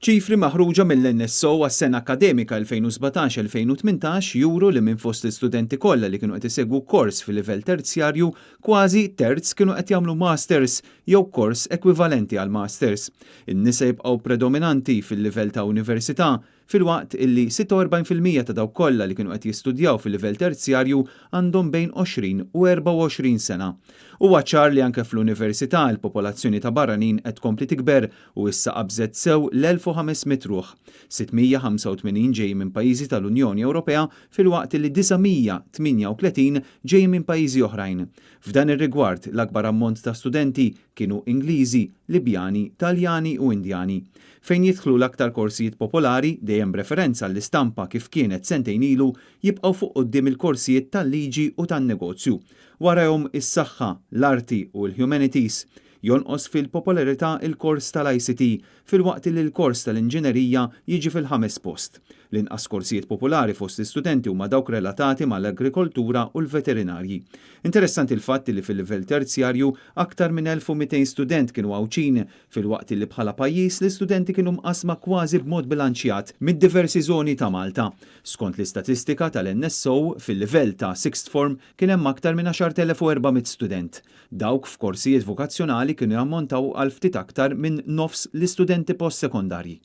Ċifri maħruġa mill-NSO għas-sena akkademika 2017-2018 juru li minn fost l-istudenti kollha li kienu qed isegwu kors fil-livell terzjarju, kważi terz kienu qed jagħmlu masters jew kors ekwivalenti għal masters. In-nisa jibqgħu predominanti fil-livell ta' università, filwaqt illi 46% ta' dawk kollha li kienu qed jistudjaw fil-livell terzjarju għandhom bejn 20 u 24 sena. Huwa ċar li anke fl-università l-popolazzjoni ta' barranin qed tkompli tikber u issa qabżet sew l-1500 ruħ. 685 ġej minn pajjiżi tal-Unjoni Ewropea, filwaqt li 938 ġej minn pajjiżi oħrajn. F'dan ir-rigward, l-akbar ammont ta' studenti kienu Ingliżi, Libjani, Taljani u Indjani. Fejn jidħlu l-aktar korsijiet popolari, dejjem b'referenza għall-istampa kif kienet sentejn ilu, jibqgħu fuq quddiem il-korsijiet tal-liġi u tan-negozju. Warahom is-saħħa, l-arti u l-humanities. Jonqos fil-popolarità il-kors tal-ICT, filwaqt li l-kors tal-inġinerija jiġi fil-ħames post. L-inqas korsijiet popolari fost l-istudenti huma dawk relatati mal-agrikoltura u l-veterinarji. Interessanti l-fatt li fil-livell terzjarju aktar minn 1200 student kienu Għawdxin, filwaqt li bħala pajjiż l-istudenti kienu mqasma kważi b'mod bilanċjat mid-diversi żoni ta' Malta. Skont l-istatistika tal-NSO, fil-livell ta' sixth form kien hemm aktar minn 10,400 student. Dawk f'korsijiet vokazzjonali kienu jammontaw għal ftit aktar minn nofs l-istudenti post-sekondarji.